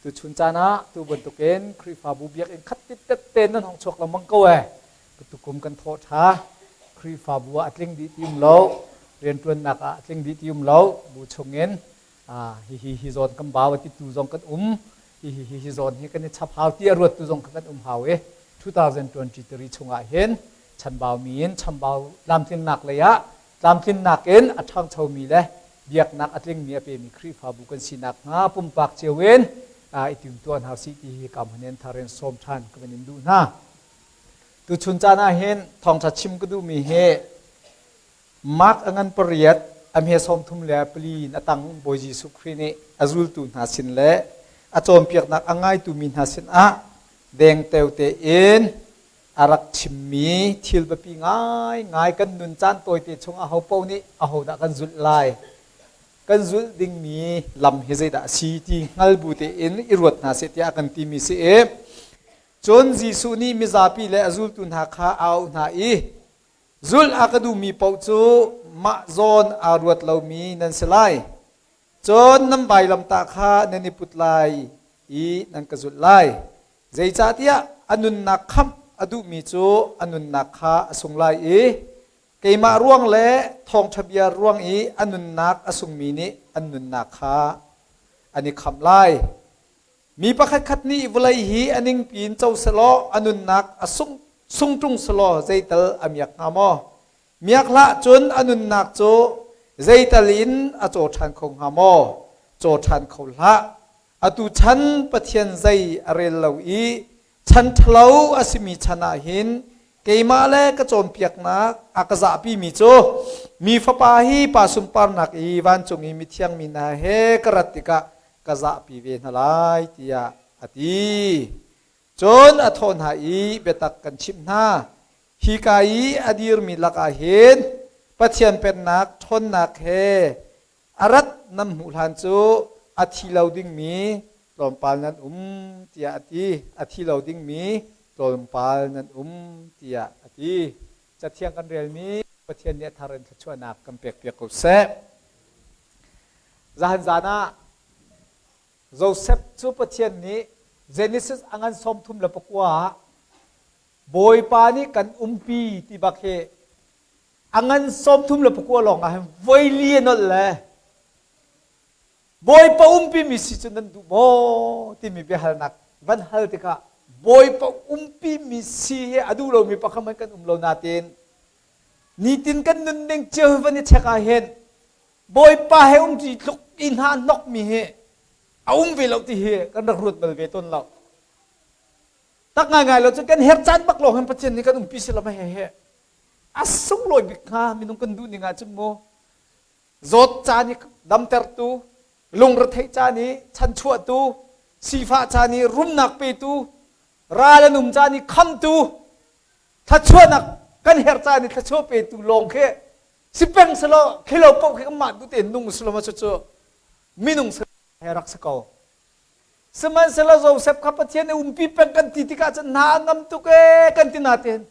Tuchun caan ah tu bantukin Khrihfabu biakinn khat tit te nan hong chuak lengmang ko ee. Tukum kan thawh ṭha. Khrihfabu ah a tling dih ti um lo, rianṭuannak ah a tling dih ti um lo, bu chungin hihi hi zawn kan bau a titu zong kan um, hihi hi hi zawn hi kan i chap hau ti a ruattu zong kan um hau i 2023 chungah hin chanbau mi in chambau tlamtlinnak lei ah tlamtlinnak in a ṭhangchomi le biaknak a tlingmi a pemi Khrihfabu kan sinak hnga pumpak cio in i timtuah hna usih ti hi ka hmun in thar in sawm ṭhan ka van in duh hna. Tuchun caan ah hin thawngṭha chim ka duhmi hi Mark a ngan pariat a hme 34 in a tang Bawi Jesuh Khrih nih a zultu hna sin le a cawnpiaknak a ngaitu mi hna sinah dengteo tein a rak chimmi thil biapi ngaingai kan nun caan tawite chung aho paoh nih ahodah kan zulh lai, kan zulh dingmi lam hi zeidah a si ti hngal bu tein i ruat hna seh tiah a kan timi si i cun Jesuh nih mizapi le a zultu hna kha a auh hna i zulh a ka duhmi paoh cu mah zawn aa ruat lomi nan si lai, cun nan vailamtah kha nan i put lai i nan ka zulh lai. Zeicahtiah a nunnak khamh a duhmi cu a nunnak kha a sung lai i keimah ruang le thawngṭha bia ruang i a nunnak a sungmi nih an nunnak kha an i khamh lai. Mi pakhatkhat nih vawlei hi a ningpi in co selaw a nunnak a sung sung ṭung selaw zeital a miak hnga maw? Miak hlah cun a nunnak cu zeital in a caw ṭhan kho hnga maw? Caw ṭhan kho hlah. Atu chan Pathian zei a rel lo i chan ṭhalo a simi chan ah hin keimah le ka cawnpiaknak a ka zahpimi cu mi fapa hi pa sunparnak i vancung i mithiang mi hna he ka rat tikah ka zahpi ve hna lai tiah a ti. Cun a thawh hna i biatak kan chimh hna, hika i a dirmi lakah hin Pathian pennak ṭhawnnak he a rat nan hmuh hlan cu a thi lo dingmi tlawmpal nan um tiah a ti. A thi lo dingmi tlawmpal nan um tiah a ti. Cathiang kan relmi Pathian nih a thar in thluachuahnak kan pekpiak ko seh. Zahan zan ah Joseph cu Pathian nih Genesis a ngan 39 ah Bawipa nih kan umpi ti bak hi a ngan 39 lawng ah hin voili a nolh le Bawipa umpi mi si cu nan duh maw timi biahalnak van hal tikah Bawipa umpi mi si hi a duh lomi pakhat hmanh kan um lo nain nitin kan nunning cio hi van i check ah hin Bawipa he umṭi tluk i hna hnok mi hi a um ve lo ti hi kan rak ruat bal ve tawn lo. Tak ngaingai lo cu kan her caan bak lawng hin Pathian nih kan umpi si lo he he a sunglawi bik hnga minung kan duh ning ahcun mu zawt caan i damtertu lungretheih caan i chanchuahtu sifah caan i rumnak petu ral an um caan i khamtu thluachuahnak kan herh caan i thluachuah petu lawng khi si peng selaw khilo paoh khi kanmah duh tein nung selaw ma cu minung he rak si ko. Sihmanhsehlaw Joseph kha Pathian nih umpi peng kan ti tikah cun hna a ngam tuk ee kan ti nain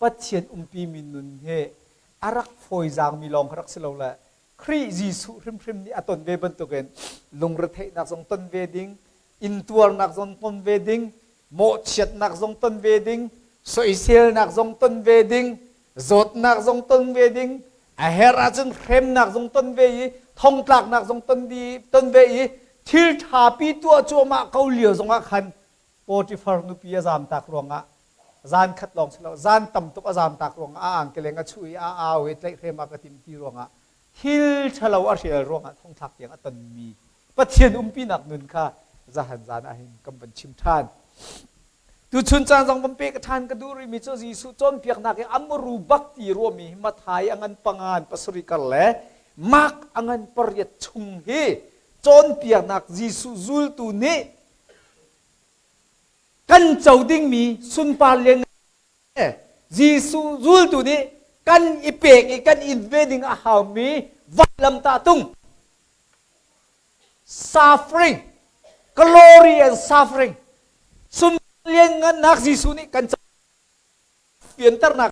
Pathian umpi mi nun hi a rak fawizaangmi lawng kha rak si lo le Khrih Jesuh hrimhrim nih a ton ve bantukin lungretheihnak zong ton ve ding, intuarnak zong ton ve ding, mawhchiatnak zong ton ve ding, soiselnak zong ton ve ding, zawtnak zong ton ve ding, a herh ahcun hremnak zong ton ve i thongtlaknak zong ton, di, ton ve i thil ṭhapi tuah cuahmah ko lio zongah khan Potifar nupi a zamtak ruangah zan khat lawng si lo zan tam tuk a zamtak ruangah a angkeleng a chuh i a au i tlaihhrem a ka tim ti ruangah thil ṭhalo a hrial ruangah thongthlak tiang a tonmi Pathian umpinak nun kha zahan zan ah hin kan van chim ṭhan. Tuchun caan zong van pek ṭhan ka duh rihmi cu Jesuh cawnpiaknak i amru bak ti ruahmi hi Mathai a ngan pangan pasarih kar le Mark a ngan pariat chung hi cawnpiaknak Jesuh zultu nih kan co dingmi sunpar lian Jesuh zultu nih kan i pek i kan in ve ding a haumi vailamtah tung suffering glory and suffering sunpar lianngannak Jesuh nih kan fianternak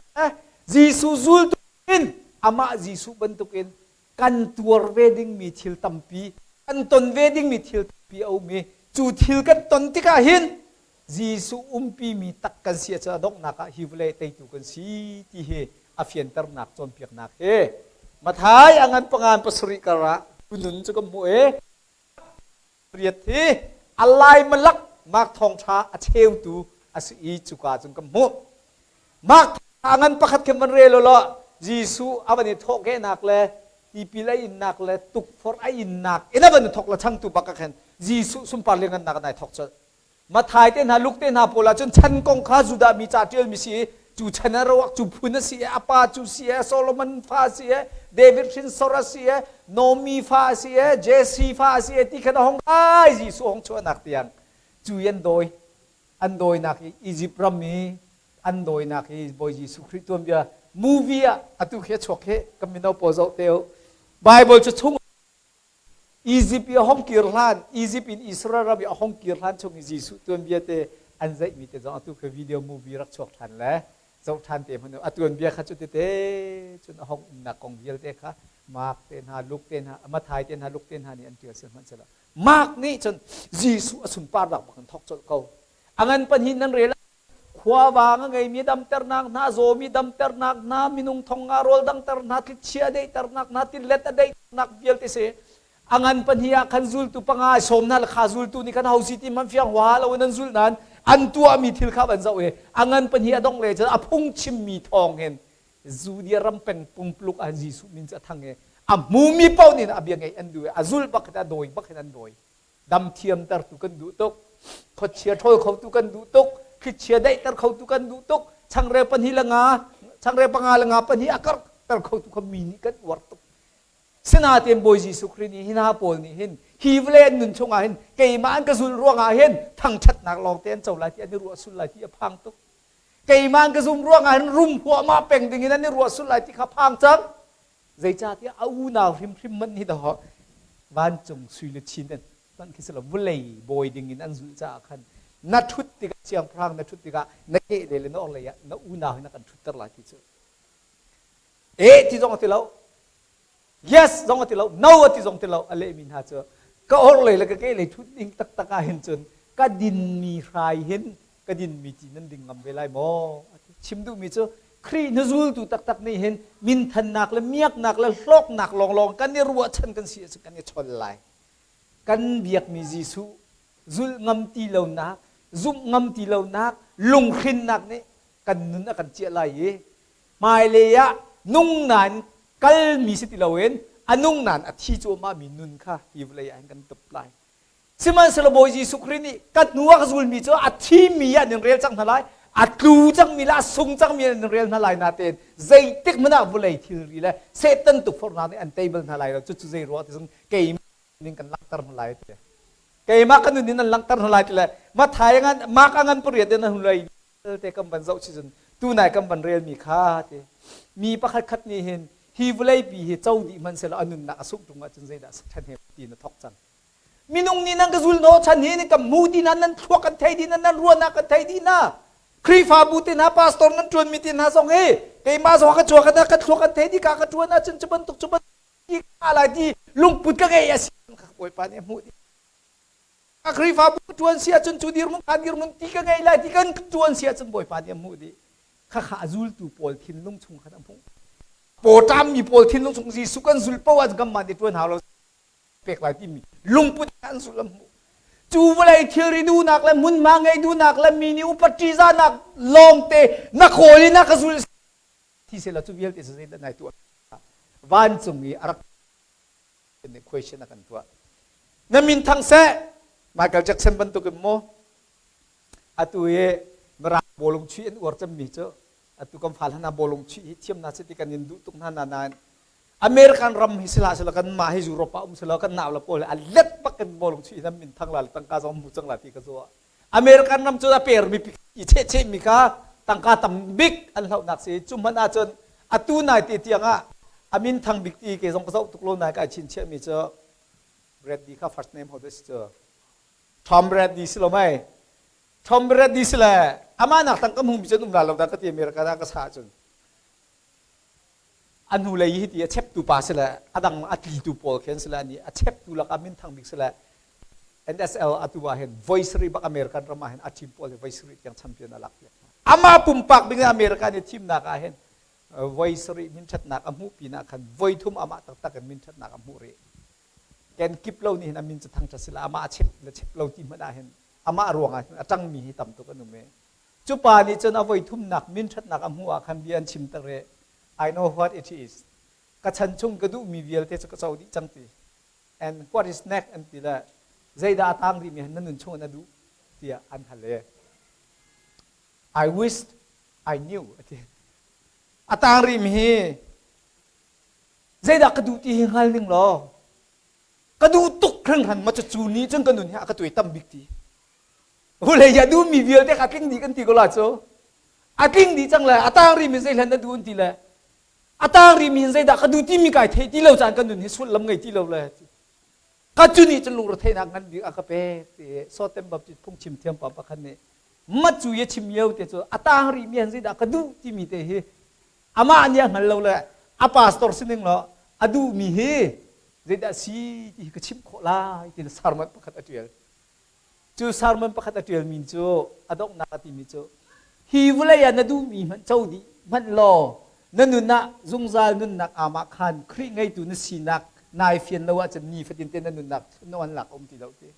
Jesuh zultu in amah Jesuh bantukin kan tuar ve dingmi thil tampi kan ton ve dingmi thil tampi a um i. Cu thil kan ton tikah hin Jesuh umpimi tak kan si ahcun a donghnak ah hi vawlei teitu kan si ti hi a fianternak cawnpiaknak hi Mathai a ngan pangan pasarih kar ah nun cu kan hmuh i riat hi a lai malak Mark thawngṭha a cheutu a si i cuka cun kan hmuh. Mark a ngan pakhat khin van rel law Jesuh a van i thawhkehnak le tipil a innak le tukforh a innak in a van i thawk le changtu bak ah khin Jesuh sunpar lianhngannak in ai thawk colh. Mathai te hna Luke te hna pawl ah cun chan kong kha Judah mi ca ṭialmi si i cu chan a roak cu phun a si i a pa cu si e Solomon fa a si e David hrinsor a si e Naomi fa a si e Jesse fa a si e ti khan a hong ai Jesuh hong chuahnak tiang cu i an dawi an dawinak i Egypt ram i an dawinak i Bawi Jesuh Khrih tuanbia movie ah atu khi a chuak hi kan mino pawl zoh te u Bible cu chung Egypt i a hong kir hlan, Egypt in Israel ram i a hong kir hlan chung i Jesuh tuanbia te an zeihmi te zong atu kha video movie rak chuak ṭhan le zoh ṭhan te hmanh a tuanbia kha cu tete cun a hong umnak kong vialte kha Mark te hna, Luke te hna, Matthai te hna, Luke te hna nih an ṭial si hmanhsehlaw Mark nih cun Jesuh a sunparnak bak in thawk colh ko. A ngan pahnih nan rel Khuavang a ngeimi damternak hna, zawmi damternak hna, minung thong nga rawl dangter hna, thlichia a deihternak hna, tilet a deihternak vialte si. A ngan pahnih ah khan zultu panga sawm hna le kha zultu nih khan ho si ti hmanh fiang huaha lo in an zulh nain an tuahmi thil kha van zoh i a ngan pahnih a dongh le cun a phungchimmi thawng hin Judea ram peng pumpluk ah Jesuh min cu a thang i a hmumi paoh nih a bia ngaih an duh i a zulh bak hin a dawi bak hin an dawi. Dam thiamtertu kan duh tuk. Khuachia ṭhawl khotu kan duh tuk. Thlichia daihter khotu kan duh tuk. Changreu pahnih le nga, changreu panga le nga pahnih a karhter khotu kha mi nih kan uar tuk. Sinain Bawi Jesuh Khrih nih hi hna pawl nih hin hi vawlei an nun chungah hin keimah an ka zulh ruangah hin thangṭhatnak lawngte an co lai ti an i ruah sul lai ti a phang tuk. Keimah an ka zum ruangah hin rum huahmah peng dingin an i ruah sul lai ti kha phang cang. Zeicahtiah a unau hrimhrim hmanh hi dawh vancung sui le chin an hmanh khi si lo vawlei bawi ding in an zulh caah khan na ṭhut tikah siangpahrang na ṭhut tikah na kehlei le na orhlei ah na unau hi na kan ṭhutter lai ti cu eh ti zong a ti lo yes zong a ti lo no a ti zong ti lo a lehmi hna cu ka orhlei le ka kehlei ṭhut ding taktak ah hin cun ka dinmi hrai hin ka dinmi ti nan ding ngam ve lai maw? Chim duhmi cu Khrih hnuzultu taktak nih hin minthannak le miaknak le hlawknak lawnglawng kan i ruahchan kan si ahcun kan i chol lai. Kan biakmi Jesuh zulh ngam ti lonak, zumh ngam ti lonak, lunghrinnak nih kan nun a kan ciah lai i hmailei ah nung nain kalmi si ti loin a nung nain a thi cuahmahmi nun kha hi vawlei ah hin kan tup lai. Sihmanhsehlaw Bawi Jesuh Khrih nih ka hnu ah ka zulmi cu a thimi ah nan rel cang hna lai, a tlu cangmi le a sung cangmi ah nan rel hna lai natein zeitik hmanh ah vawlei thilri le Satan tukforhnak nih an tei bal hna lai lo. Cucu zei ruah ti cun keimah ning kan langhter hna lai ti. Keimah ka nun in an langhter hna lai ti le Mathai ngan Mark a ngan pariat in a hun lei te kan van zoh si cun tunai kan van relmi kha ti. Mi pakhat khat nih hin hi vawlei pi hi co dih hmanhsehlaw a nunnak a sungh ṭung ahcun zeidah ṭhan he ti na thawk cang. Minung nih nan ka zul hnawh chan hi kan hmu dih hna, nan thluak kan thei dih hna, nan ruahnak kan thei dih hna. Khrihfabu te hna, pastor nan ṭuanmi te hna zong hi keimah zong ka chuak ka thluak kan thei dih ka ka ṭuan ahcun cu bantuk cu bantuk ka lai ti lungput ka ngei a si ka Bawipa nih a hmuh dih. Ka Khrihfabu ka ṭuan si ahcun cu dirhmun kha dirhmun ti ka ngei lai ti kan ṭuan si ahcun Bawipa nih a hmuh dih. Khakha a zultu pawl thinlung chung khan a hmuh. Pawṭammi pawl thinlung chung Jesuh kan zul paoh ahcun kanmah nih ṭuan hau lo. Pek lai timi lungput an sullam hmuh. Cu vawlei thilri duhnak le hmunhma ngei duhnak le mi nih upat ṭihzahnak lawngte na kawl i na ka zul thi sehla cu vialte cu zeidah nai tuah vancung i a rak question a kan tuah na min thang seh Michael Jackson bantuk in maw atu i mirang bawlung chuih an uar cemmi cu atu kan fal hna bawlung chuih hi thiam hna seh ti kan in duh tuk hna na nain American ram hi sila sila kan mah hi Europe ah um sila kan nau la pawl a let bak kan bawlung chuih nan min thang la tangka zong mu cang la ti ka zuwa American ram cu a per mi i che che mi kha tangka tam bik an hlohnak si cu hmanh ahcun atu nai te tiang ah a min thang bik ti ke zong ka zoh tuk lo nai kai chin chiah mi cu Brady kha first name ho si cu Tom Brady si lo mai Tom Brady si le amah nak tang ka hmu mi cun um la lo da ka ti America da ka sa cun A hnulei i hiti a cheptu pa si le a dang a tlitu pawl khi an si le ani a cheptu lakah minthang bik si le. NSL atu ah hin voi sarih bak American ram ah hin a team pawl hi voi sarih tiang champion a lak piak hna. Amah pumpak ding in America nih thimnak ah hin voi sarih minthatnak a hmuh pinah khan voi thum amah taktak in minthatnak a hmuh rih. Ken kip lo nih hin a min cu thangṭhat sila amah a chep le chep lo ti hmanh ah hin amah ruangah hin a ṭangmi hi tam tuk an um i cu pa nih cun a voi thumnak minthatnak a hmuh ah khan bia an chim tak rih. I know what it is. Ka chan chung ka duhmi vialte cu ka co dih cang ti. And what is next an ti le zeidah a tang rihmi na nun chung na duh tiah an hal i I wish I knew a ti. A tang rihmi hi zeidah ka duh ti hi hngal ning law ka duh tuk hringhran ma cu ni cun ka nun hi a ka tuai tam bik ti. Vulei a duhmi vialte kha tling dih kan ti ko la cu. A tling dih cang le a tang rihmi zeihlan na duh an ti le a tang rihmi in zeidah ka duh timi kai theih ti lo caan kan nun hi sullam ngei ti lo le ka cu nih cun lungretheihnak ngan bik a ka pek ti Sawtem Baptist phungchim thiam pa pakhat nih mat cu ya chim lio te cu a tang rihmi han zeidah ka duh timi te hi amah nih a hngal lo le a pastor sining lo a duhmi hi zeidah si ti hi ka chimh khawh lai ti sermon pakhat a tial Cu sermon pakhat a ṭialmi cu a donghnak a timi cu hi vawlei ah na duhmi hmanh co dih hmanh law na nun ah zungzal nunnak aamah khan Khrih ngeitu na sinak nai fian lo ahcun nifatin te na nunnak nawn lak a um ti lo ti.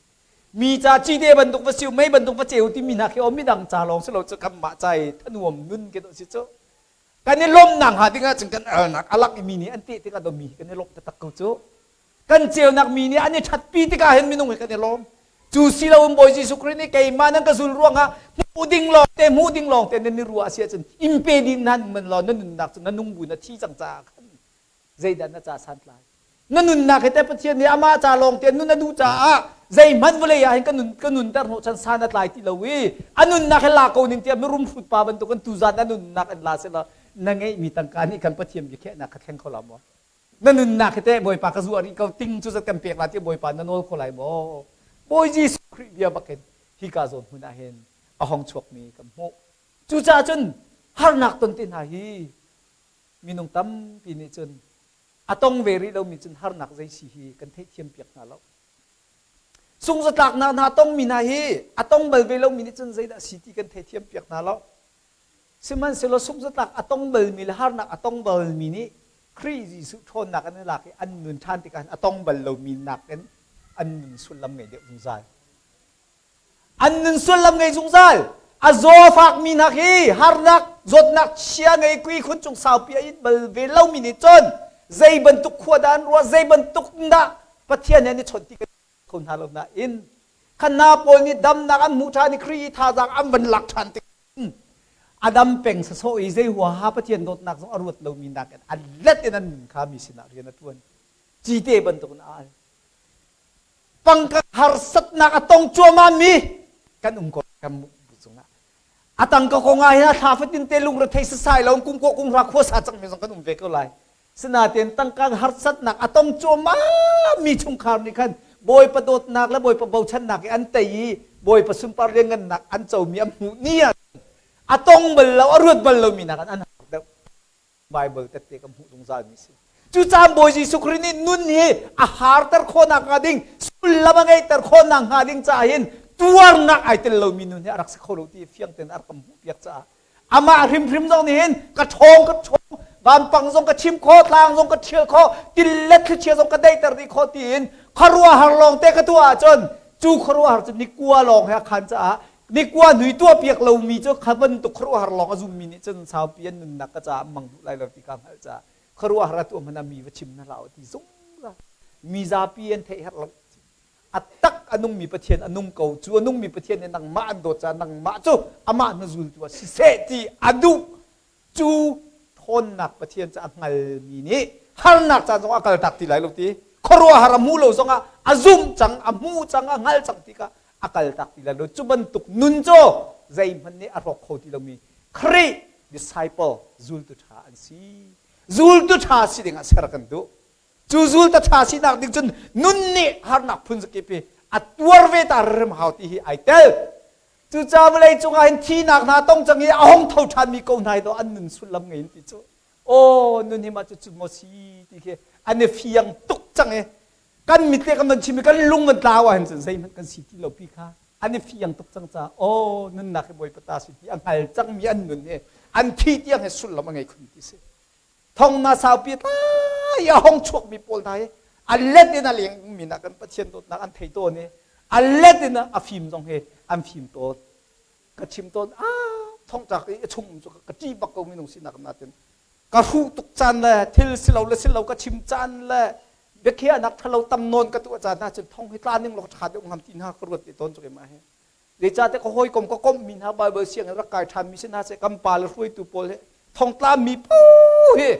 Mi ca cite bantuk va siu mei bantuk va ceu timi hna khi aw midang ca lawng si lo cu kanmah ca i thanuam nun ke dawh si cu. Kan i lawmhnak hnga ding ahcun kan alnak a lak i mi nih an teh tikah mi kan i lawmh taktak ko cu. Kan ceunak mi nih an i ṭhatpi tikah hin minung hi kan i lawm. Cu si loin Bawi Jesuh Khrih nih keimah nan ka zul ruangah hmuh ding lawng te hmuh ding lawng te nan i ruah a si ahcun in pe ding nan man law na nunnak cu na nung bu na thi cang caah khan zeidah na ca santlai. Na nunnak hi te Pathian nih amah ca lawng te nun a duh caah zeihmanh vawlei ah hin ka nun ka nunter hnawh chan san a tlai ti lo i a nunnak hi la ko ning tiah mirum hrut pa bantuk in tuzan a nunnak in la sehla na ngeihmi tangka nih kan Pathian biakhiahnak kha thleng kho la maw? Na nunnak hi teh Bawipa ka zuah rih ko ting cu zat kan pek la tiah Bawipa na nawl kho lai maw? Bawi Jesuh Khrih bia bakin hika zawn hmun ah hin a hong chuakmi kan hmuh. Cucaah cun harnak ton te hna hi minung tampi nih cun a tong ve rih lomi cun harnak zei si hi kan theihthiam piak hna lo. Sungzatlaknak hna tongmi hna hi a tong bal ve lomi nih cun zeidah si ti kan theithiam piak hna lo. Sihmanhsehlaw sungzatlak a tong balmi le harnak a tong balmi nih Khrih Jesuh ṭhawnnak an i lak i an nun ṭhan tikah a tong bal lomi nakin an nun sullam ngei deuh zungzal. An nun sullam ngei zungzal. A zaw a fakmi hna khi harnak zawtnak chia ngei kui khun cung saupi a in bal ve lomi nih cun zei bantuk khua dah an ruah zei bantuk dah Pathian he an i chawnh ti kho hna lo nain kha hna pawl nih damnak an hmuh ṭhan i Khrih i thazaang an van lak ṭhan tik a dam peng sawsawh i zei huaha Pathian dawtnak zong a ruat lomi nakin a let in an nun kha mi sinah rian a ṭuan cite bantukin a al pangka harsatnak a tong cuahmah mi kan um ko kan cungah a tangka kong ah hin a thla fatin te lungrethei sasai lo kum ko kum ra khua sa cang mi zong kan um ve ko lai Sinain tangka harsatnak a tong cuahmah mi chungkhar nih khan Bawipa dawtnak le Bawipa bochannak i an tei i Bawipa sunpar lianngannak an comi an hmuh ni ah a tong bal lo a ruat bal lomi nakin an har deuh. Bible tette kan hmuh zungzal mi si. Cucaah Bawi Jesuh Khrih nih nun hi a harter khawhnak hnga ding, sullam a ngeihter khawhnak hnga ding caah hin tuarnak ai tel lomi nun hi a rak si kho lo ti fiang tein a rak kan hmuhpiak caah Amah hrimhrim zong nih hin ka ṭhawng ka ṭhawng vampang zong ka chim khawh tlang zong ka ṭhial khawh tillet thlichia zong ka daihter dih khawh tiin khuaruahhar lawng te ka tuah ahcun cu khuaruahhar cu nikua lawng he a khan caah nikua hnui tuah piak lomi cu kha bantuk khuaruahhar lawng a zummi nih cun saupi an nunnak ka caah mang duh lai lo ti ka hngalh caah khuaruahhar a tuah hmanh ah mi va chim hna hlah u ti zungzal mi zapi an theih herh lo A tak a nungmi Pathian a nung ko. Cu a nungmi Pathian nih nangmah an dawt caah nangmah cu amah na zultu ah siseh ti a duh. Cu ṭhawnnak Pathian cu a hngalmi nih harnak caan zongah a kaltak ti lai lo ti khuaruahhar a hmuh lo zongah a zumh cang, a hmuh cang, a hngalh cang tikah a kaltak ti lai lo. Cu bantuk nun cu zeihmanh nih a hrawk kho ti lomi Khrih disciple zultu ṭha an si. Zultu ṭha si dingah ser kan duh. Cu zulta ṭha sinak ding cun nun nih harnak phun zakip hi a tuar ve ta rim hau ti hi ai tel. Cucaah vawlei cungah hin thinak hna tong cang i a hong tho ṭhanmi ko hna hi to an nun sullam ngei in ti cu. Aw nun hi mah cu cu maw si ti khi an i fiang tuk cang i. Kan mit le kan van chim i kan lung van tlau ahhin cun zeihmanh kan si ti lo pi kha an i fiang tuk cang caah aw nunnak hi Bawipa ta si ti a hngal cangmi an nun hi an thih tiang hi sullam a ngei khun ti si. Thong na saupi tlai a hong chuakmi pawl hna hi a let in a leng mi nak kan Pathian dawtnak an thei tawn i a let in a fim zong hi an fim tawn. Ka chim tawn a thongtlak i a chung um cu ka ṭih bak ko minung sinak natin ka hruh tuk caan le thil silo le silo ka chim caan le biakhiahnak ṭhalo tam nawn ka tuah caan hna cun thong hi tla ning law ṭha deuh ngam ti hna ka ruat te tawn cu keimah hi. Zeicahtiah ka hawikom ka komhmi hna Baibal sianginn rak kai ṭhanmi si hna seh kan pa le hruaitu pawl hi thongtlami pu hi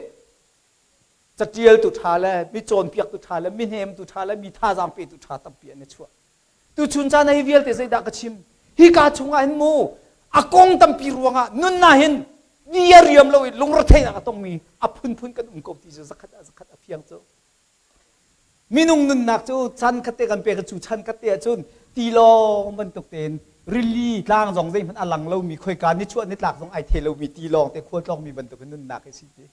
caṭialtu ṭha le mi cawnpiaktu ṭha le mi hnemtu ṭha le mi thazaang petu ṭha tampi an i chuah. Tuchun caan ah hi vialte zeidah ka chim? Hika chungah hin mu a kong tampi ruangah nunnak hin ni a riam lo i lungretheihnak a tongmi a phunphun kan um ko ti cu zakhat ah zakhat a fiang cu. Minung nunnak cu chan khatte kan pek cu chan khatte ahcun tilawng bantuk tein rili tlang zong zeihmanh a lang lomi khoika nichuah nitlak zong ai thei lomi tilawng te khualtlawngmi bantuk in nunnak hi si ti.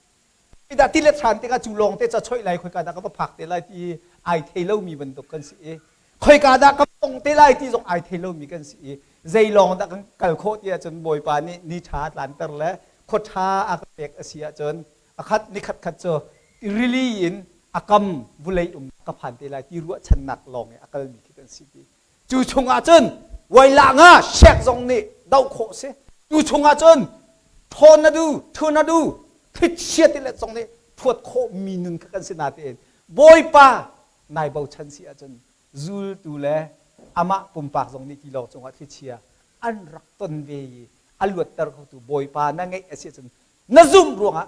Dah ti le ṭhan tikah cu lawng te ca choih lai khoika dah ka va phak te lai ti ai thei lomi bantuk kan si i khoika dah ka pong te lai ti zong ai thei lomi kan si i zei lawng dah kan kal khawh ti ahcun Bawipa nih ni ṭha tlanter le khua ṭha a ka pek a si ahcun a khat ni khat khat cu rili in a kam vulei um ka phan te lai ti ruahchannak lawng i a kalmi khi kan si ti. Cu chungah cun wailah nga shek zong nih doh khawh si. Cu chungah cun tornado, tornado, thlichia ti le zong nih thuat khawh mi nun kha kan si natein Bawipa nai bochan si ahcun zultu le amah pumpak zong nih tilawng cungah thlichia an rak ton ve i a luatter khotu Bawipa na ngeih a si ahcun na zumh ruangah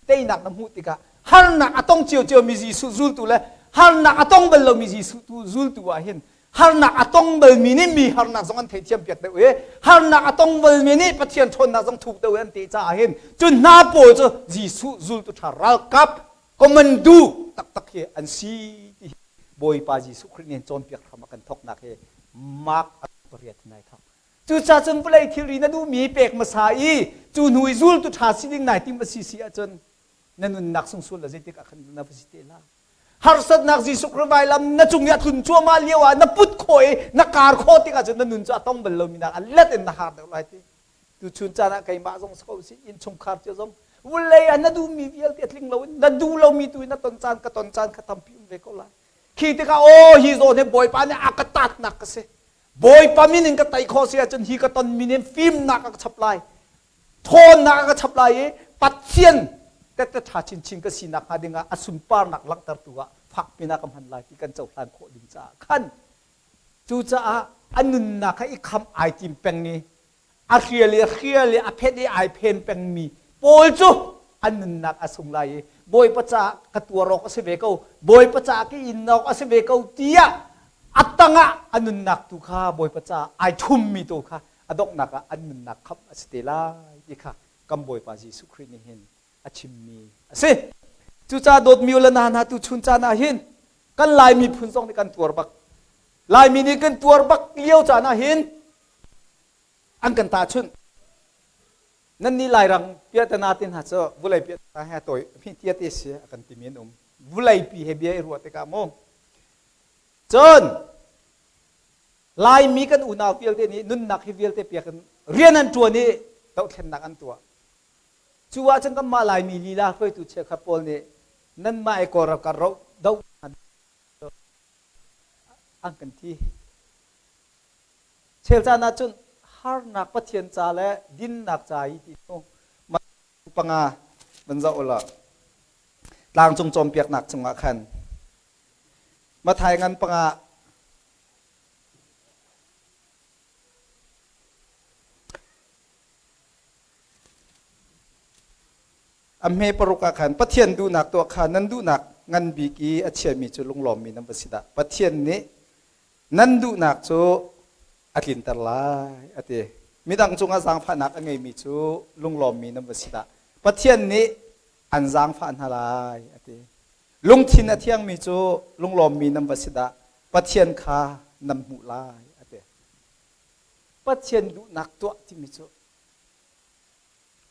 teinak na hmuh tikah harnak a tong ciocio mi Jesuh zultu le harnak a tong bal lomi Jesuh tu zultu ah hin harnak a tong balmi nih mi harnak zong an theithiam piak deuh i harnak a tong balmi nih Pathian ṭhawnnak zong thuk deuh in an teh caah hin cu hna pawl cu Jesuh zultu ṭha ralkap commando taktak hi an si ti Bawipa Jesuh Khrih nih cawnpiak hram a kan thawknak hi Mark pariat in ai thawk. Cucaah cun vawlei thilri na duhmi pek hmasa i cu hnu i zultu ṭha si ding nai tim a si si ahcun na nunnak sungsual le zeitik ah khan na va si te la. Harsatnak Jesuh Khrih vailam na cung i a tlun cuahmah lio ah na put khawh i na kar khawh tikah cun na nun cu a tong bal lomi nak a let in na har deuh lai ti. Tuchun caan ah keimah zong si ko si innchungkhar cio zong vawlei ah na duhmi vialte a tling loin na duh lomi tu in na ton caan ka ton caan kha tampi um ve ko lai. Khi tikah aw hi zawn hi Bawipa nih a ka tatnak ka si. Bawipa min in ka tei khawh si ahcun hi ka ton min in fimnak a ka chap lai, ṭhawnnak a ka chap lai i Pathian tette ṭha chinchin ka sinak hnga dingah a sunparnak langhtertu ah fakpi na ka hman lai ti kan cohlan khawh ding caah khan cucaah a nunnak kha i khamh ai tim peng i a hrial i a hrial i a phet i ai phen pengmi pawl cu an nunnak a sung lai i Bawipa caah ka tuar awk a si ve ko Bawipa caah ka in awk a si ve ko tiah a tangah a nunnak tu kha Bawipa caah ai ṭhummi tu kha a donghnak ah an nunnak khamh a si te lai ti kha kan Bawipa Jesuh Khrih nih hin a chimmi a si. Cucaah dawtmi u le na hna tu chun caan ah hin kan Lai miphun zong nih kan tuar bak. Laimi nih kan tuar bak lio caan ah hin an kan tahchunh. Nannih Lairang piahtana te hna cu vulei piahtana he tawi mi tia te si a kan timi an um. Vulei pi he bia i ruah tikah mu. Cun Laimi kan unau vialte nih nunnak hi vialte piak in rian an ṭuan i dohthlennak an tuah. Cu ahcun kanmah Laimi lila hruaitu cheukhat pawl nih nanmah i Kawl ralkap doh an kan ti. Chel caan ahcun harnak Pathian ca le dinnak ca i ti cu panga van zoh u law tlangcung cawnpiaknak cungah khan Mathai ngan panga A hme paruk ah khan Pathian duhnak tuah kha nan duhnak ngan bik i a chiami cu lunglawmmi nan va si dah. Pathian nih nan duhnak cu a tlinter lai a ti. Midang cungah zaangfahnak a ngeimi cu lunglawmmi nan va si dah. Pathian nih an zaangfah hna lai a ti. Lungthin a thiangmi cu lunglawmmi nan va si dah. Pathian kha nan hmuh lai a ti. Pathian duhnak tuah timi cu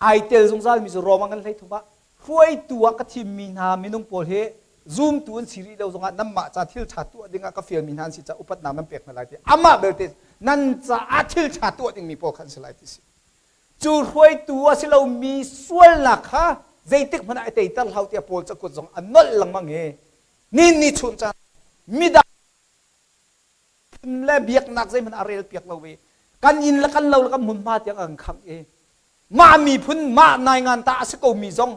ai tel zungzalmi cu Rom ah kan hlei thum ah hruaitu ah ka thimmi hna minung pawl hi Zumtu an si rih lo zongah nanmah ca thil ṭha tuah dingah ka fialmi hna an si caah upatnak nan pek hna lai ti. Amah belte nan caah thil ṭha tuah dingmi pawl kha an si lai ti si. Cu hruaitu a si lomi sualnak kha zeitik hmanh ah i teiter hlah tiah Paul cakuat zong a nolh lengmang i ni ni chun caan midang le biaknak zeihmanh a rel piak lo i kan inn le kan lo le kan hmunhma tiang an khangh i mah miphun mah naingan ta a si ko mi zong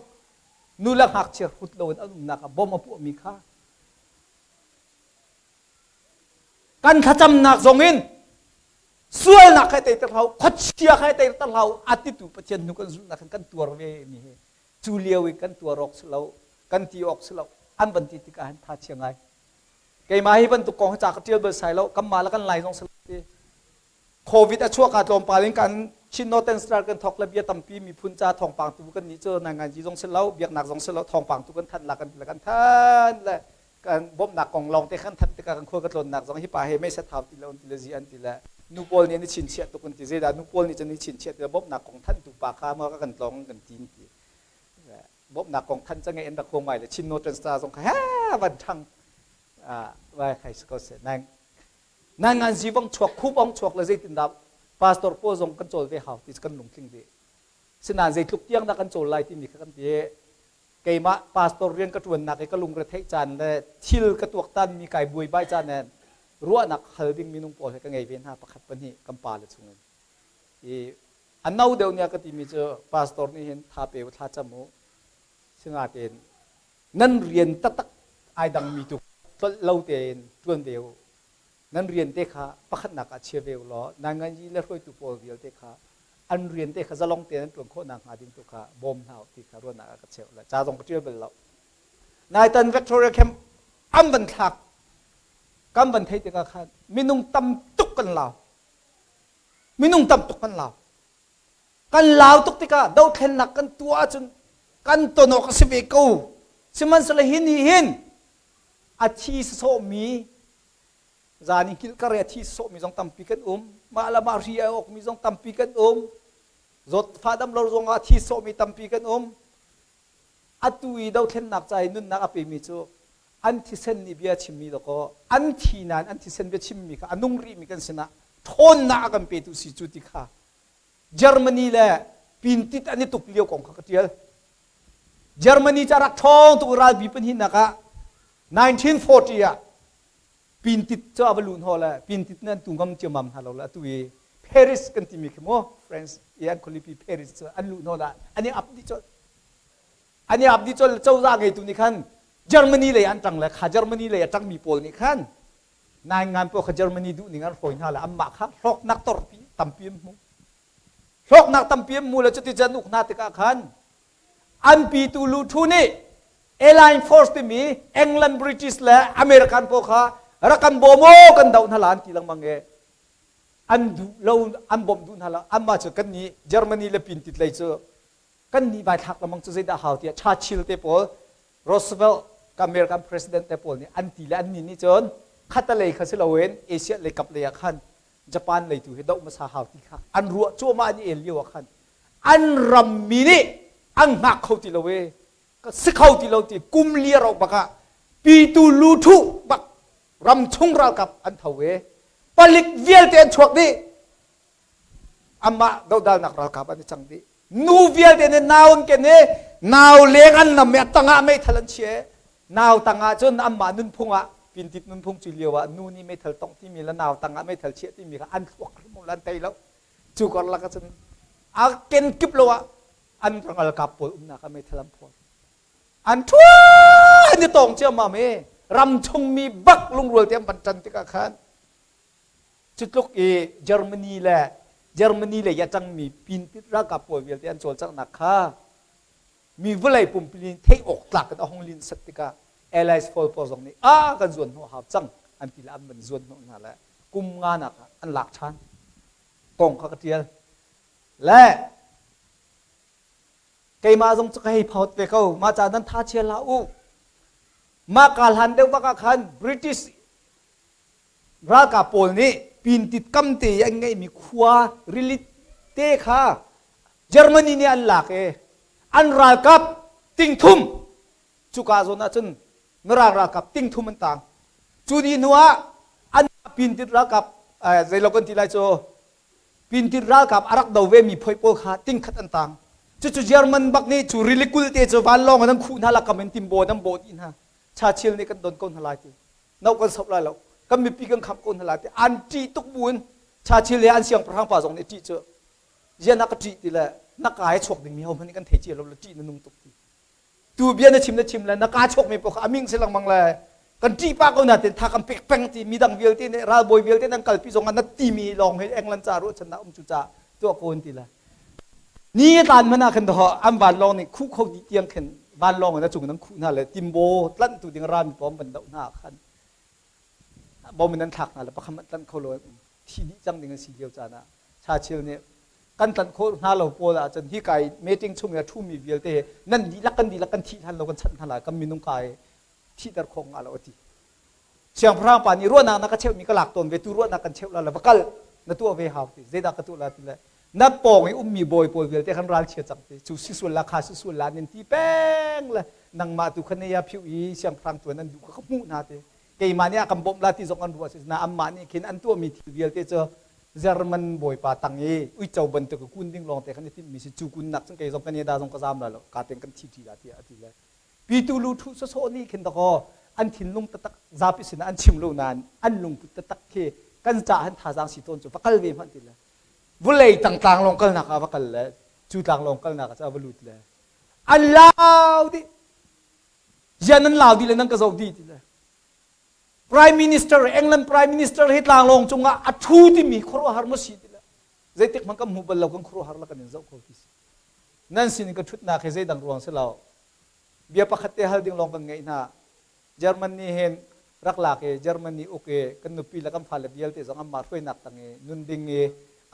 nu le ngakchia hrut loin an umnak ah bom a puahmi kha kan thlacamnak zong in sualnak kha teiter hlah khuachia kha teiter hlah a titu Pathian hnu kan zulhnak kan tuar ve mi hi cu lio i kan tuar awk si lo kan ti awk si lo an van ti tikah hin tha chia ngai. Keimah hi bantuk kong hi ca ka ṭial bal sai lo kanmah le kan lai zong si lo ti. Covid a chuah ka tlawmpal in kan Chin Northern Star kan thawk le bia tampi miphun ca thawngpang tu kan nih cu nanganji zong si lo biaknak zong si lo thawngpang tu kan thanh la kan kan than le kan bawmhnak kong lawng te kan thanh tikah kan khual ka tlawnnak zong hi pa he mei set hau ti lo ti le zi an ti le nu pawl nih an i chinchiah tuk an ti. Zeidah nu pawl nih cun i chinchiah ti bawmhnak kong thanh tu pa kha ma kan tlawng kan ti ti bawmhnak kong thanh ca ngei an rak huam ngai le Chin Northern Star zong kha he van ṭhang vai khai si ko se nang nang ngan zi vong chuak khup ong chuak le zeitindah pastor pawl zong kan cawl ve hau ti kan lungtling ve. Sinain zeitluk tiang dah kan cawl lai timi kha kan ti. Keimah pastor rian ka ṭuannak i ka lungre theih caan le thil ka tuaktan mi kai buaibai caan le ruahnak hal ding minung pawl he ka ngei ve hna pakhat pahnih kan pa le chungin. I a no deuh nih a ka timi cu pastor nih hin tha pe u thla cam u singatein nan rian taktak ai dangmi tu tlolh lo tein ṭuan ve u, nan rian te kha pakhatnak ah chia ve u law nanganyi le hruaitu pawl vialte kha an rian te kha zalong tein an ṭuan khawh nakhnga ding tu kha bawm hna u ti kha ruahnak ah ka cheuh le ca zong ka ṭial bal lo. Naitan Victoria Camp an van thlak kan van theih tikah khan minung tam tuk kan lau, minung tam tuk kan lau. Kan lau tuk tikah dothlennak kan tuah ahcun kan ton awk a si ve ko. Sihmanhsehlaw hi nih hin a thi sawhmi zan i hngilh kar i a thi sawhmi zong tampi kan um, mah le mah ri a awkmi zong tampi kan um, zawtfah dam lo zong ah thi sawhmi tampi kan um. Atu i dothlennak ca i nunnak a pemi cu an thisen nih bia chimmi dawkaw an thi nain an thisen bia chimmi kha a nung rihmi kan sinah ṭhawnnak a kan petu si cu ti kha Germany le pintit an i tuk lio kong kha ka ṭial. Germany cu a rak ṭhawng tuk. Ralpi pahnihnak ah 1940 ah pintit cu a va luh hnawh le pintit nih an tu ngam ciammam hna lo le atu i Paris kan timi khi mu France i an khualipi Paris cu an luh hnawh dah an i ap dih colh, an i ap dih colh. Cozah ngeitu nih khan Germany lei an ṭang le kha Germany lei a ṭangmi pawl nih khan naingan pawl kha Germany duh ning an hrawi hna le anmah kha hlawknak torpi tampi an hmu, hlawknak tampi an hmu le cuti cun uk hna tikah khan an pitu luthu nih Allied Force timi England, British le American pawl kha rak kan bawm aw kan doh hna la an ti lengmang i an duh lo, an bawmh duh hna lo. Anmah cu kan nih Germany le pintit lei cu kan nih vai thlak lengmang cu zeidah hau tiah Churchill te pawl, Roosevelt American president te pawl nih an ti le an nih nih cun khatalei kha si loin Asia lei kap lei ah khan Japan lei tu hi doh hmasa hau ti kha an ruah cuahmah. An i el lio ah khan an rammi nih an hngak kho ti lo i ka si kho ti lo ti kum lia ro bak ah pitu lu thu bak ram chung ralkap an tho i palik vialte an chuak dih, amah dohdalnak ralkap an i cang dih. Nu vialte nih nau an ken i nau leng an nam i a tangah meithal an chia. Nau tangah cun anmah nunphung ah pintit nunphung cu lio ah nu nih meithal tongh timi le nau tangah meithal chiah timi kha an thluak hrim an tei lo. Cu karlak ah cun a ken kip lo ah an ralkap pawl umnak ah meithal an phawn an ṭhua an i tawng ciammam i ram chungmi bak lungrual te an van ṭan tikah khan cu tluk i Germany le Germany lei a ṭangmi pintit ralkap pawl vialte an cawlcanghnak kha mi vawlei pumpi in theih awk tlak in a hung lin sat tikah Allies pawl pawl zong nih a kan zuan hnawh hau cang an ti le an van zuan hnawh hna le kum nga nak ah an lak ṭhan kong kha ka ṭial le keimah zong cu ka hei phawt ve ko. Mah ca nan tha chia hlah u. Mah ka hlan deuh bak ah khan British ralkap pawl nih pintit kam te i an ngeihmi khua rili te kha Germany nih an lak i an ralkap tingthum cuka zawn ah cun. Mirang ralkap ting thum an tang. Cu ni hnu ah an pintit ralkap zeilo kan ti lai cu pintit ralkap a rak do ve mi phoi pawl kha ting khat an tang. Cucu German bak nih cu rili kul te cu vanlawng in an khuh hna lakam in timbaw an bawh dih hna. Churchill nih kan don ko hna lai ti. No kan soh lai lo. Kan mipi kan khamh ko hna lai ti. An ṭih tuk bu in Churchill he an siangpahrang pa zong nih ṭih cu ziah na ka ṭih ti le na ka he chuak dingmi ho hmanh nih kan thei cia lo le ṭih na nung tuk ti. Tu bia na chim na chim le na ka chuak mi paoh kha a ming si lengmang le kan ṭih pah ko na ten tha kan pek peng ti midang vialte nih ralbawi vialte nan kalpi zong ah na timi lawng hi England ca ruahchannak um cu ca tuah ko an ti le ni a tlan hmanh ah khan doh an vanlawng nih khuh kho dih tiang khin vanlawng in a cung in an khuh hna le timbo tlanhtu ding rami pawm van doh hna khan bom in an thlak hna le pakhat hmanh tlanh kho lo thi dih cang ding an si lio caan ah Churchill nih kan tlanh khawh hna lo pawl ahcun hi kai meeting chung i a ṭhumi vialte he nan dihlak kan dihlak kan thih hlan lo kan chanh hna lai kan minung kai thihter khawh hnga lo a ti. Siangpahrang pa nih ruahnak na ka cheuhmi ka lak tawn ve tu ruahnak kan cheuh la le va kal na tuah ve hau ti zeidah ka tuah la ti le na pawng i ummi bawi pawl vialte khan ralchia cang ti cu si sual la kha si sual la nin ti peng le nangmah tu kha ne ya phiu i siangpahrang tuan an duh kha ka hmuh hna ti keimah nih a kan bawmh la ti zong an ruah si na anmah nih khin an tuahmi thil vialte cu German bawipa tang i uico bantuk kun ding lawng te khan i timhmi si cu kunnak cun kei zong kan i da zong ka zam la lo ka ten kan thi ṭi la tiah a ti le pitu lu ṭhu sawsawh nih khin dakaw an thinlung taktak zapi sinah an chim lo nain an lungput taktak khi kan ca han thazaang si tawn cu va kal ve hmanh ti le vulei tang tlang lawng kalnak ah va kal le cu tlang lawng kalnak ah va lut le an lau dih zian nan lau dih le nan ka zoh dih ti le Prime Minister England Prime Minister hi tlanglawng cungah a ṭhu timi khuaruahhar maw si ti le zeitik hmanh kan hmu bal lo kan khuaruahhar la kan in zoh ko ti si nan sin in ka ṭhutnak hi zeidang ruang si lo bia pakhat te hal ding lawng kan ngeih hna Germany hin rak lak i Germany uk i kan nupi le kan fale vialte zong anmah hruainak tang i nun ding i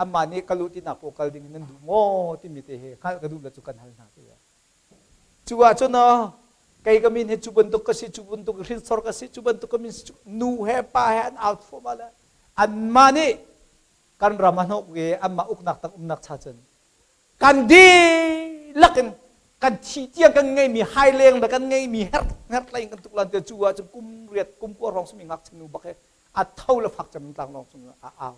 anmah nih kal u tinak paoh kal ding in nan duh maw timi te hi hngalh ka duh le cu kan hal hna ti Cu ahcun kei ka min hi cu bantuk ka si, cu bantuk hrinsor ka si, cu bantuk ka min si, nu he pa he an out thluahmah le anmah nih kan ram a hnok i anmah uknak tang umnak cha cun kan dihlak in kan thi tiang kan ngeimi haileng le kan ngeimi her hertlei in kan tuk lan te cu ahcun kum riat kum kua hrawng simi ngakchia nu bak he a tho le fak cem tlang lawng cung a au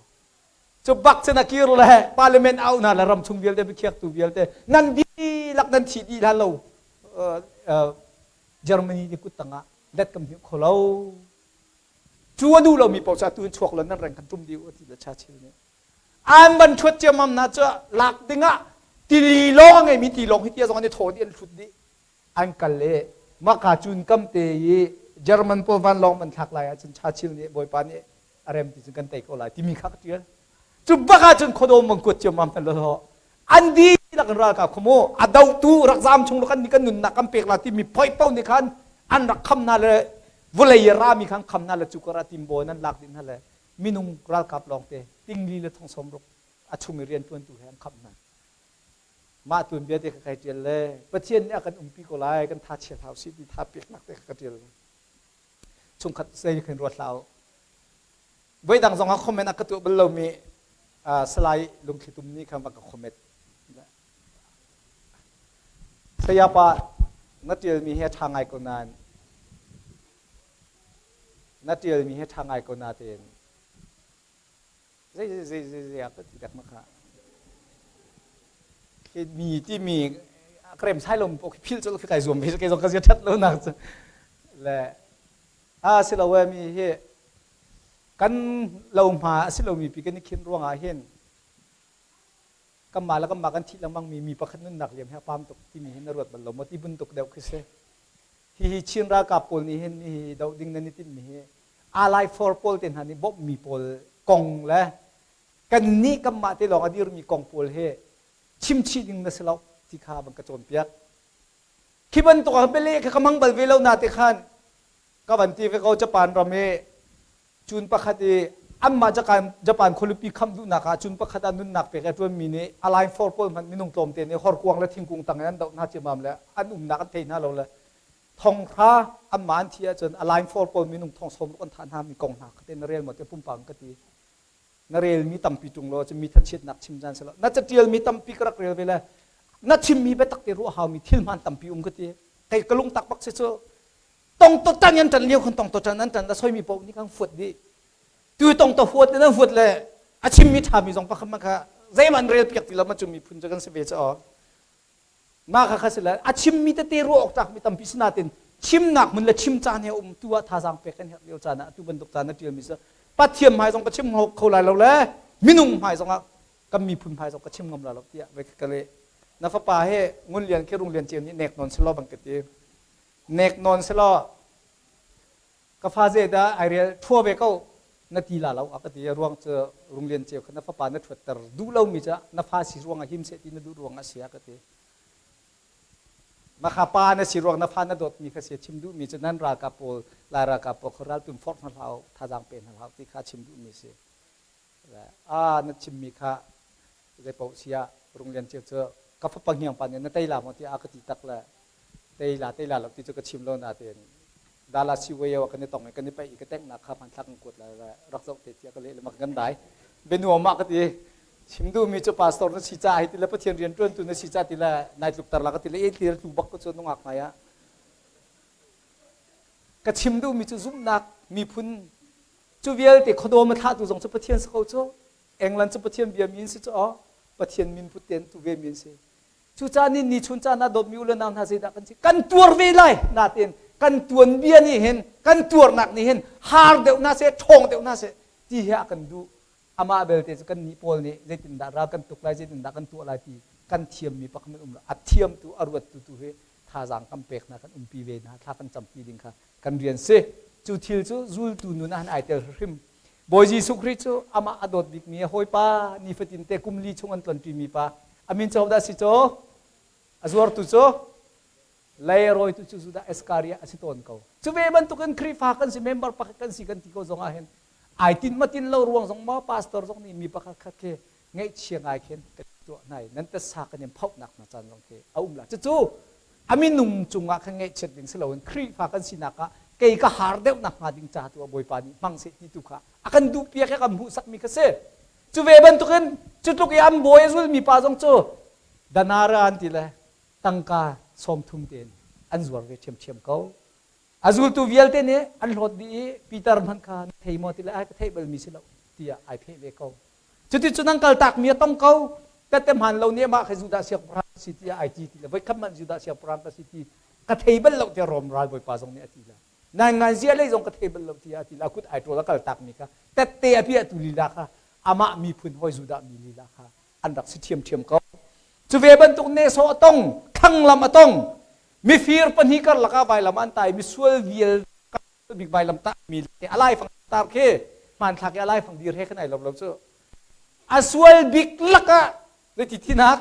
Cu bak cun a kir le parliament au hna le ramchung vialte biakhiaktu vialte nan dihlak nan thi dih hlan lo Germany ni kut tangah let kan hmuh kho lo. Cu a duh lomi paoh cu atu in chuak lo nan reng kan tum dih u ti le Churchill nih. An van ṭhuat ciammam hna cu lak dingah tili lawng a ngeimi tilawng hi tia zong an i thaw dih an hlut dih. An kal i maka cun kam te i German pawl vanlawng man thlak lai ahcun Churchill nih Bawipa nih a rem ti cun kan tei ko lai timi kha ka ṭial. Cu bak ahcun khuadawm bang kuat ciammam hna lo an dihlak in ralkap kha mu a dotu rak zaam chung kan kan nunnak kan pek la timi poi po nih khan an rak kham hna le vawlei i rami khan kham hna le cu kar ah timbaw nan lak dih hna le minung ralkap lawngte tingli le thong sawm ruk a chung i rianṭuantu he an kham hna. Mah tuanbia te kha kai ṭial le Pathian nih a kan umpi ko lai kan tha chia hlah usih ti tha peknak te kha ka ṭial. Chungkhat zei khin ruat hlah u. Voi dang zong ah comment a ka tuah bal lomi Salai Lungthli Tum nih khan va ka comment. Sayapa na ṭialmi hi a ṭha ngai ko nain na ṭialmi hi a ṭha ngai ko natein zei zei zei zei zei a ka ti dek ma kha khi mi timi ka rem sai lo mi khi phil cu khi kai zuam ve kai zong ka zia that lo nak cu le a si lo mi hi kan lo hma a si lo mi pi kan i khin ruang ah hin kanmah le kanmah kan thih lengmang mi mi pakhat nunnak liam hi a pam tuk timi hi na ruat bal lo maw ti bantuk deuh khi si hihi Chin ralkap pawl nih hin hi doh ding nan i timhmi hi Alai for pawl te hna nih bawmhmi pawl kong le kannih kanmah te lawng a dirmi kong pawl hi chimchih ding na si lo ti kha van ka cawnpiak. Khi bantuk ah bele kha ka hmang bal ve lo na te khan ka van ti ve ko Japan ram i cun pakhat i anmah Japan khualipi khamh duhnak ah cun pakhat ah nunnak pek a ṭuanmi nih Alai for pawl hmanh minung tlawmte nih horkuang le thingkung tang in an doh hna ciammam le an umnak an thei hna lo le thonghra anmah an thi ahcun a line for pawl minung thong sawm ruk an thah hna mi kong hna kha te na rel maw te pumpak ka ti na rel mi tampi tung lo cun mi thachiatnak chim caan si lo na catial mi tampi ka rak rel ve le na chim mi biatak te ruah hau mi thil hmaan tampi um ka ti kei ka lungtak bak si cu. Tong to tan an tan lio khan tong to tan an tan da soimi paoh nih kan fuat dih. Tu tong to huat in an huat le a chimmi ṭhami zong pakhat man kha zeihmanh rel piak ti lo ma cu miphun cu kan si ve cu. Mah kha kha si le a chimmi tete ruah awk tlak mi tampi si nain chimnak hmun le chim caan he um tu ah thazaang pek kan herh lio caan ah atu bantuk caan na ṭialmi cu Pathian hmai zong ka chim kho lai lo le minung hmai zong ah kan miphun hmai zong ka chim ngam la lo tiah ve ka leh. Na fapa he Ngun Lian khi Rung Lian Ceu nih nek nawn selaw bang ka ti. Nek nawn selaw ka fa ze dah ai rel ṭhua ve ko na ti la lo a ka ti. Ruang cu Rung Lian Ceu kha na fapa na ṭhuatter duh lomi cu na fa si ruang ah him seh ti na duh ruang ah si a ka ti. Makha pa na si ruang na fa na dawtmi kha si chim duhmi cu nan ralkap pawl Lai ralkap pawl kha raltum forh hna hlah u thazaang pe hna hlah u ti kha chim duhmi si. A na chimmi kha zeipaoh si ah Rung Lian Ceu cu ka fapa hniang pa nih na tei la maw tiah a ka ti tak le tei la tei la lo ti cu ka chim lo nain Dala Siweo kan i tong i kan i paih i ka tenghnak kha hmanthlak kan kuat lai rak zoh te tiah ka leh le mak kan dai bianuam ah ka ti chim duhmi cu pastor na si ca hi ti le Pathian rian ṭuantu na si ca ti le nai tlukter la ka ti le e ti tlu bak ko cu nungak hmai ah ka chim duhmi cu zumhnak miphun Cu vialte khuadawm a thlahtu zong cu Pathian si ko cu. England cu Pathian biami an si cu aw. Pathian min put tein tu vemi an si. Cucaah ni ni chun caan ah dawtmi u le nau hna zeidah kan si? Kan tuar ve lai. Natin kan tuanbia nih hin kan tuarnak nih hin har deuh hna seh, ṭhawng deuh hna seh ti hi a kan duh. Amah belte cu kan nih pawl nih zeitindah ral kan tuk lai, zeitindah kan tuah lai ti kan thiammi pakhat um lo. A thiamtu, a ruattu tu hi thazaang kan pek hna, kan umpi ve hna, thla kan campi ding kha kan rian si. Cu thil cu zultu nun ah han ai tel hrim. Bawi Jesuh Khrih cu amah a dawt bikmi a hawipa nifatin te kum li chung an tlonṭimi pa a min cu hodah si cu? A zuartu cu leirawitu cu Judah Iskariot a si tawn ko. Cu ve bantukin Khrihfa kan si, member pakhat kan si kan ti ko zong ah hin ai tin ma tin lo ruang zong maw pastor zong nih mi pakhat khat khi ngaihchia ngai khin kan tuah hna i nan tasa kan in phauhnak hna caan zong khi a um la. Cucu a minung cungah khan ngaihchiat ding si loin Khrihfa kan sinak ah kei ka har deuh nak hnga ding ca tu ah Bawipa nih hmang seh ti tu kha a kan duh piak i a kan hmuhsakmi kha si. Cu ve bantukin cu tluk i an bawi a zulmi pa zong cu danara an ti le tangka 30 tein an zuar ve ṭhiamṭhiam ko. A zultu vialte nih an hlawt dih i Peter hmanh kha na thei maw ti le ai ka theih balmi si lo tiah ai pheh ve ko. Cuticun an kaltakmi a tong ko. Tette hmaan lo nih amah kha Judah siangpahrang ka si tiah ai ti ti le voikhat hmanh Judah siangpahrang ka si ti ka thei bal lo tiah Rom ralbawipa zong nih a ti le naingngan zia lei zong ka thei bal lo tiah a ti le a kut ai ṭawl a kaltakmi kha tette a piahtu lila kha amah miphun hawi Judah mi lila kha an rak si ṭhiamṭhiam ko. Cu ve bantuk nehsawh a tong, thlanglam a tong, mifir pahnih karlak ah vailam an tai, misual vial bik vailam tahmi a laifang tar khi hmanthlak i a laifang dir he khan ai lo lo cu. A sual bik lakah zeiti thinak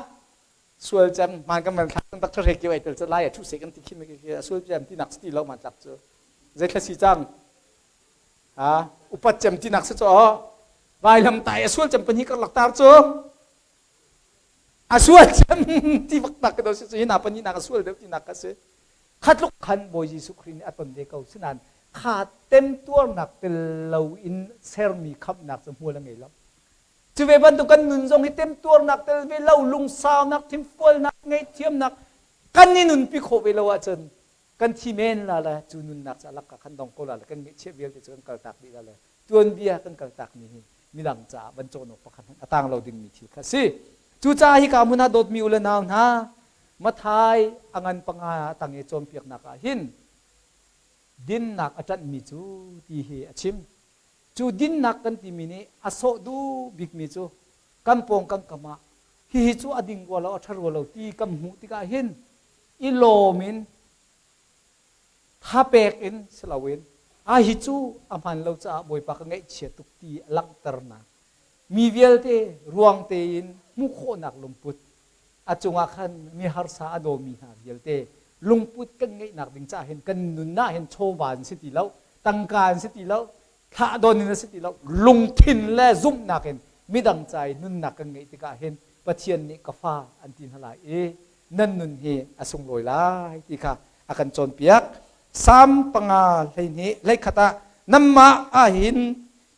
sual cem hman kan man thlak tak ṭha kiu ai tel cu lai a ṭhu se kan ti khi a sual cem tinak si ti lo hmanthlak cu zei thla si cang ha upat cem tinak si cu vailam tai a sual cem pahnih karlak tar cu a sual cem ti bak nak ka si cu hi na pahnih nak a sual deuh tinak ka si khatluk khan Bawi Jesuh Khrih nih a ton ve ko sinain kha temtuarnak tel lo in sermi khamhnak cu hmual a ngei lo cu ve bantuk kan nun zong hi temtuarnak tel ve lo lungsaunak thinfualnak ngaihthiamnak kan i nunpi khawh ve lo ahcun kan thi men la le cu nunnak cu a lak kan dong ko la le kan ngeihchiah vialte cu kan kaltak dih la le tuanbia kan kaltak mi hi midang caah van cawn awk pakhat hmanh a tang lo dingmi thil kha si. Cucaah hika hmun ah dawtmi u le nau hna Mathai a ngan panga tang i cawnpiaknak ah hin dinnak a ṭanhmi cu ti hi a chim. Cu dinnak kan timi nih a sawh duh bikmi cu kan pawng kan kam ah hihi cu a ding rua lo a ṭha rua lo ti kan hmuh tikah hin i lawm in thapek in si loin a hi cu a hmaan lo caah Bawipa ka ngaihchia tuk ti a langhternak mi vialte ruang tein hmuh khawhnak lungput a cungah khan mi harsa a dawmi hna vialte lungput kan ngeihnak ding caah hin kan nun ah hin chawva an si ti lo tangka an si ti lo thlah don in a si ti lo lungthin le zumhnak in midang ca i nunnak kan ngeih tikah hin Pathian nih ka fa an ti hna lai i nan nun hi a sunglawi lai ti kha a kan cawnpiak. Salm 5 12 hleikhat ah nanmah ahhin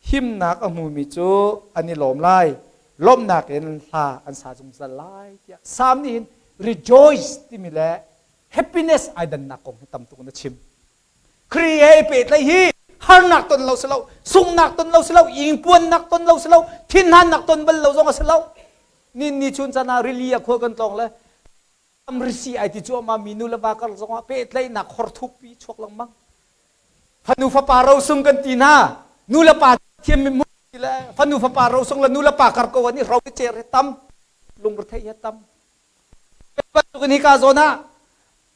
himnak a hmumi cu an i lawm lai lawmhnak in hla an sa zungzal lai tiah Salm nih hin rejoice timi le happiness ai dannak kong hi tam tuk in a chim. Khrih he pehtlaih hi harnak ton lo si lo, sunghnak ton lo si lo, ingpuannak ton lo si lo, thinhannak ton bal lo zong a si lo. Nin ni chun chan ah rili a khual kan tlawng le risi ai ti cuahmah mi nu le va kar zongah pehtlaihnak hor thukpi chuak lengmang. Fanu fapa rosung kan ti hna. Nu le pa thiam mi mu le fanu fapa rosung le nu le pa kar ko an i ro i cer hi tam lungretheih hi tam. Bantukin hika zawn ah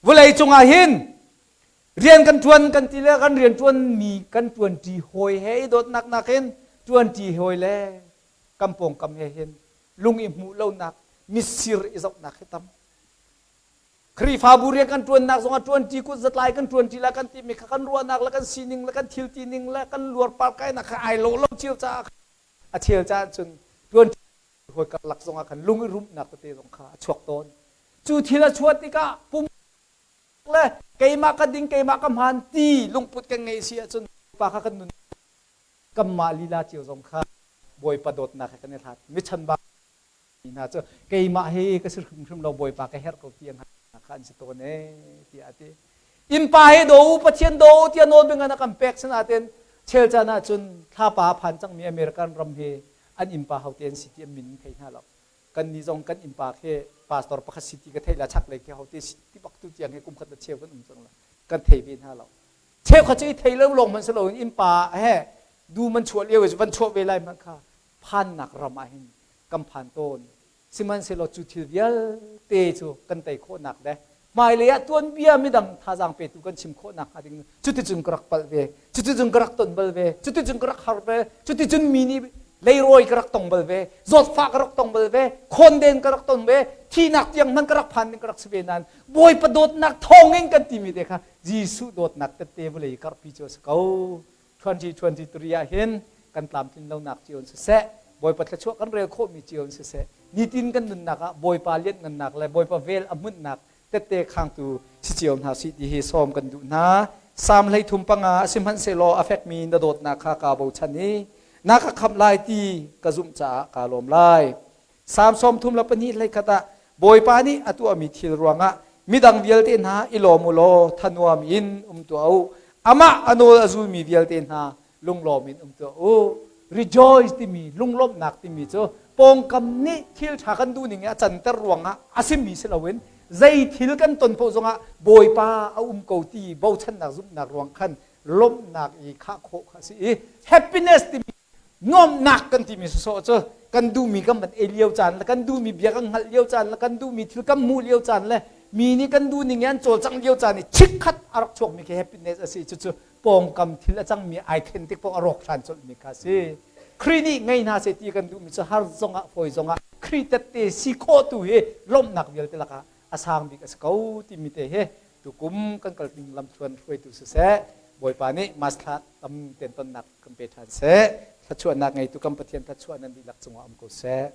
vawlei cungah hin rian kan ṭuan kan ti le kan rian ṭuanmi kan ṭuanṭi hawi he i dawtnak nakin ṭuanṭi hawi le kan pawngkam he hin lung i hmuh lonak mitsir i zohnak hi tam. Khrihfabu rian kan ṭuannak zongah ṭuanṭi kut zatlai kan ṭuanṭi la kan timi kha kan ruahnak le kan sining le kan thil tining le kan luarpar kainak kha ai lo lo cio caah a chel caah cun ṭuanṭi hawi karlak zongah khan lung i rumnak tete zong kha a chuak tawn. Cu thil a chuah tikah pum le keimah ka ding keimah ka hmaan ti lungput kan ngeih si ahcun pa kha kan nun kanmah lila cio zong kha Bawipa dawtnak he kan i hlat. Mi chanba mi hna cu keimah hi ka si hrimhrim lo Bawipa ka herh ko ti an kha an si tawn ee tiah a ti. Innpa he do u Pathian do u tiah nawl bing an kan pek sinain chel caan ahcun thlapa a phan cangmi American ram hi an innpa hote an si ti an min an thei hna lo. Kan nih zong kan innpa khi pastor pakhat si ti ka theih la chaklei khi hote si ti bak tu tiang hi kum khat le cheu kan um cang la kan thei ve hna lo. Cheukhat cu i thei lo lawng hmanh si loin innpa he dum an chuah lio i van chuah ve lai hmanh kha phannak ram ah hin kan phan tawn. Sihmanhsehlaw cu thil vialte cu kan tei khawhnak le hmailei ah tuanbia midang thazaang petu kan chim khawhnak hnga ding cuticun ka rak palh ve, cuticun ka rak ton bal ve, cuticun ka rak har ve, cuticun mi nih leirawi ka rak tong bal ve, zawtfah ka rak tong bal ve, khawnden ka rak ton ve, thihnak tiang hmanh ka rak phan ding ka rak si ve nain Bawipa dawtnak thawngin kan timi te kha Jesuh dawtnak tette vawlei karhpi cu a si ko. 2023 ah hin kan tlamtlin lonak cio in siseh, Bawipa thluachuah kan rel khawhmi cio in siseh, nitin kan nunnak ah Bawipa lianhngannak le Bawipa vel a hmunhnak tette khangtu si cio hna sih ti hi sawm kan duh hna. Salm 35 sihmanhsehlaw a fekmi na dawtnak kha kaa bochan i na ka khamh lai ti ka zumh caah kaa lawm lai. Salm 32 hleikhat ah Bawipa nih a tuahmi thil ruangah midang vialte hna i lawm u law thanuam in um tuah u. Amah a nawl a zulmi vialte hna lunglawm in um tuah u. Rejoice timi lunglawmhnak timi cu pawngkam nih thil ṭha kan duh ning i a canter ruangah a simi si loin zei thil kan ton paoh zongah Bawipa a um ko ti bochannak zumhnak ruang khan lawmhnak i khah khawh kha a si i happiness timi nuamhnak kan timi sawsawh cu kan duhmi kan van ei lio caan le kan duhmi bia kan hngalh lio caan le kan duhmi thil kan hmuh lio caan le mi nih kan duh ning i an cawlcangh lio caan i chikkhat a rak chuakmi khi happiness a si. Cucu pawngkam thil a cangmi ai then tik paoh a rawk hran colhmi kha a si. Khrih nih ngei hna seh ti kan duhmi cu har zongah fawi zongah Khrih tette si khawh tu hi lawmhnak vialte lakah a sang bik a si ko timi te hi tukum kan kalning lamthluan hruaitu siseh, Bawipa nih mas thla tam ten tonnak kan pe ṭhan seh. Thluachuahnak ngeitu kan Pathian thluachuah nan dihlak cungah um ko seh.